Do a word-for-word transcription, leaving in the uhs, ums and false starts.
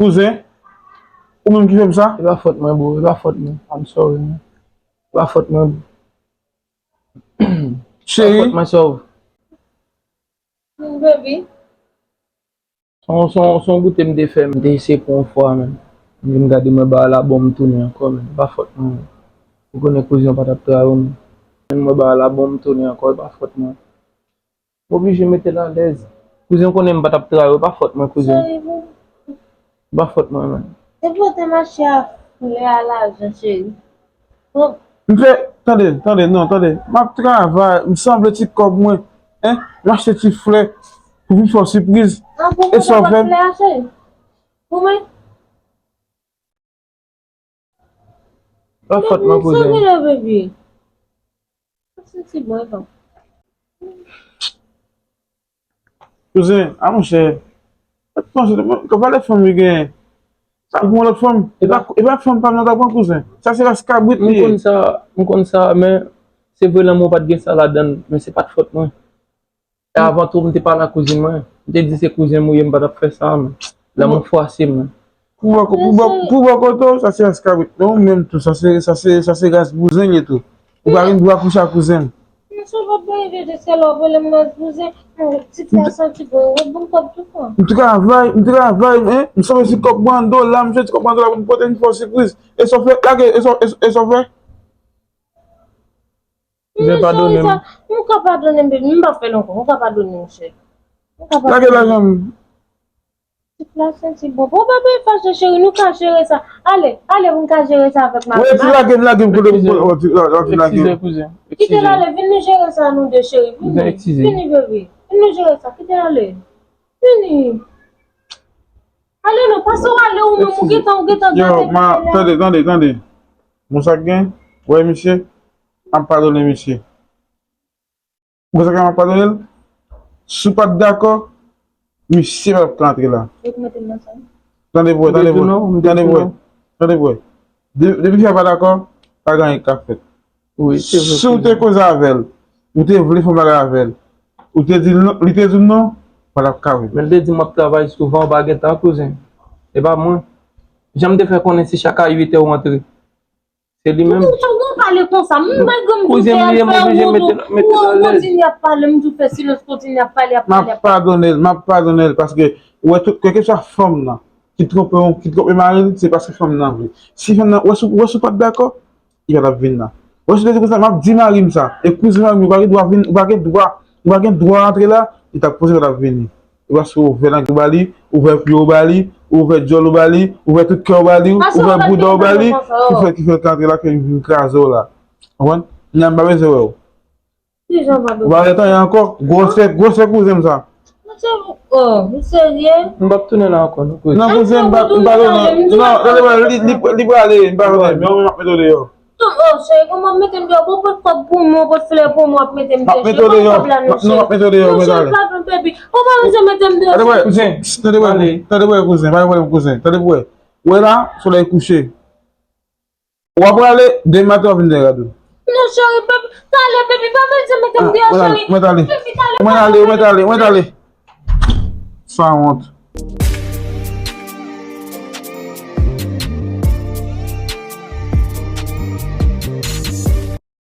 Kouzen, ou menm ki fè m sa? E pa fòt mwen, bro. E pa fòt mwen. I'm sorry, man. E pa fòt mwen, bro. E pa fòt mwen, sòv. Baby. Se yon, se yon, se yon goute m te fè, m te eseye pou yon fwa, men. M vin gade mwen ba la bon, m tounen ankò, men. E pa fòt mwen, men. Ou konnen kouzen w pa t ap trayi w, men. Men mwen ba la bon, m tounen ankò, e pa fòt mwen. M oblije mete l alèz. Kouzen, w konnen m pa t ap trayi w, e pa fòt mwen, kouzen. Cheri, bon. E pa fòt mwen, men. Se pou te mache a koulè a lajan, cheri. Bon. M fè, tande, tande, non, tande. M ap travay, m sanble ti kòb mwen. Hein? M achte ti flè pou vin fè w sipriz. E sa w fè m? Pou mwen? Pa fòt mwen, kouzen. Sa gen la, baby? Sa santi bon, etan. Kouzen, a monchè. Mwen panse, mwen, konbyen fanm li genyen? Sa pou yon lòt fanm? E pa, e pa fanm pa m nan ta pran, kouzen. Sa se ras kabrit li ye. M konn sa, m konn sa, men se vre lanmou pa t gen sa ladan l, men se pa t fòt mwen. E avan tou, m te pale ak kouzin mwen. M te di se kouzen m ou ye, m pa t ap fè sa, men lanmou fwase m. Pou bò ko-, pou bò, pou bò kote w, sa se ras kabrit. Men ou menm tou, sa se, sa se, sa se ras bouzen l ye tou. Ou pa gen dwa kouche ak kouzen m. Men sa w pa bay vye de sèl w ap rele m ras bouzen. Ti fi a santi bon, ou bon kòb tou fò. M travay, m travay, hein? M sove ti kòb mwen an dola, m sove ti kòb mwen an dola pou m pote m fè w sipriz. E sa w fè, lage, e sa, e, e sa w fè? Kouzen, padone m. Ou ka padone m, baby. M pa fè l ankò. Ou ka padone m, cheri. Ou ka padone m. Lage lajan m. Ti plas santi bon. Bon, pa bezwen fache, cheri. Nou ka jere sa. Ale, ale pou n ka jere sa avèk mari m. Wi, lage m, lage m, kote m, kote m, lage m. Eskize, kouzen. Kite l ale, vin nou jere sa nou de, cheri. Vini, vini, baby. Vin nou jere sa, kite l ale. Vini. Ale non, pase w ale ou menm, ou gentan, ou gentan gade. Yo, ma, tande, tande, tande. Bon, sa k gen, wè misye, m ap padone misye. Bon, sa k gen, m ap padone l. Si w pa t dakò, misye p ap ka antre la. Yo k mete m nan sa. Tande pou wè, tande pou wè, tande pou wè, tande pou wè. De-, depi fè pa dakò, pa gen anyen k ap fèt. Wi, se vre, kouzen. Si w te koze avè l, ou te vle fè yon bagay avè l, ou te di l non, li te di w non, pa t ap ka vin. Men l te di m w ap travay souvan, ou pa gen tan, kouzen. E pa mwen. Jan m te fè konnen se chak a uit è ou antre. Se li menm. Ou, ou, ou pale konsa. M, malgre m tou fè al fè wout ou, ou kontinye ap pale, m tou fè silans, kontinye ap pale, ap pale, ap pale. M ap padone l, m ap padone l, paske ou wè tout, kèlkeswa fanm nan ki twonpe w, ki twonpe mari l, se paske fanm nan vle. Si fanm nan, wè si, wè si w pa t dakò, li pa t ap vin la. Wè si w te di konsa, m ap di mari m sa. E kouzin mari m, ou pa gen dwa vin, ou pa gen dwa, ou pa gen dwa antre la, li t ap poze, pa t ap vini. E paske ou ouvè nèg ou ba li, ou ouvè pye ou ba li, ou ouvè dyòl ou ba li, ou ouvè tout kè ou ba li, ou ouvè bouda ou ba li, ki fè, ki fè l ka antre la, ke li vin kraze w la. Konprann? Kounya m pa bezwen wè w. Kijan w pa bezwen? Ou pa ret anyen ankò. Gwosè, gwosè kouzen m sa. Monchè, oh, ou serye? M p ap tounen la ankò, non, kouzen. Non, kouzen, m pa, m pa tounen. Non, tande, li, li, li prale, m pa tounen. Men ou menm m ap mete w deyò. Oh, cheri, kòman w ap mete m deyò? Bon, w pot kòb pou mwen, w pot flè pou mwen, w ap mete m deyò. M ap mete w deyò. Non, m ap mete w deyò, mete ale. Ou pa bezwen mete m deyò. Tande, wè, kouzen, tande, wè, tande, wè, kouzen, pa gen pwoblèm, kouzen. Tande, wè. Wè la, solèy kouche. W ap prale, demen maten w ap vin dèyè gad ou. Non, cheri, baby, talè, baby, pa bezwen mete m deyò, cheri. Mwen ale, mwen ale. Baby, talè, mwen ale, mwen ale, mwen ale. Sanwont.